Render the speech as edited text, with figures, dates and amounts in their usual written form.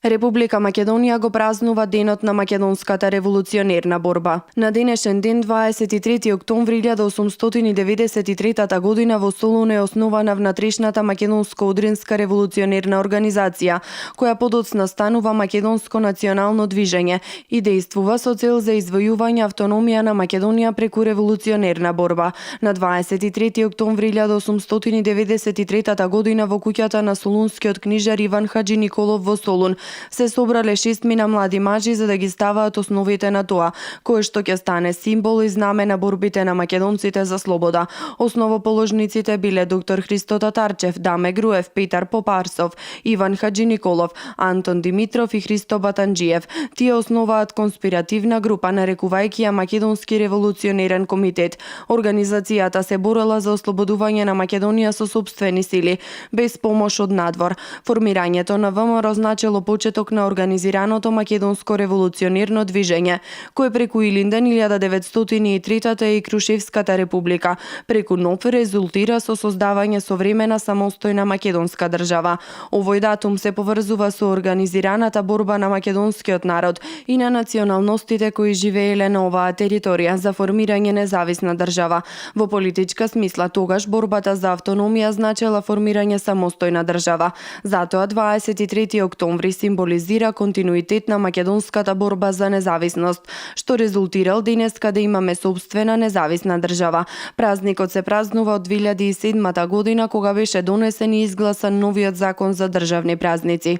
Република Македонија го празнува денот на македонската револуционерна борба. На денешен ден, 23 октомври 1893 година, во Солун е основана внатрешната македонско-одринска револуционерна организација, која подоцна станува Македонско национално движење и действува со цел за извојување автономија на Македонија преку револуционерна борба. На 23 октомври 1893 година во куќата на солунскиот книжар Иван Хаџи Николов во Солун се собрале 6 млади мажи за да ги ставаат основите на тоа, кое што ќе стане символ и знаме на борбите на македонците за слобода. Основоположниците биле доктор Христо Татарчев, Даме Груев, Петар Попарсов, Иван Хаџи Николов, Антон Димитров и Христо Батанџиев. Тие основаат конспиративна група, нарекувајќи ја Македонски револуционерен комитет. Организацијата се борела за ослободување на Македонија со сопствени сили, без помош од надвор. Формирањето на ВМРО значило почеток на организираното македонско револуционерно движење, кое преку Илинден 1903 и Крушевската република, преку НОП резултира со создавање современа самостојна македонска држава. Овој датум се поврзува со организираната борба на македонскиот народ и на националностите кои живееле на оваа територија за формирање независна држава. Во политичка смисла тогаш борбата за автономија значела формирање самостојна држава. Затоа 23 октомври символизира континуитет на македонската борба за независност, што резултирал денеска да имаме сопствена независна држава. Празникот се празнува од 2007 година, кога беше донесен и изгласан новиот закон за државни празници.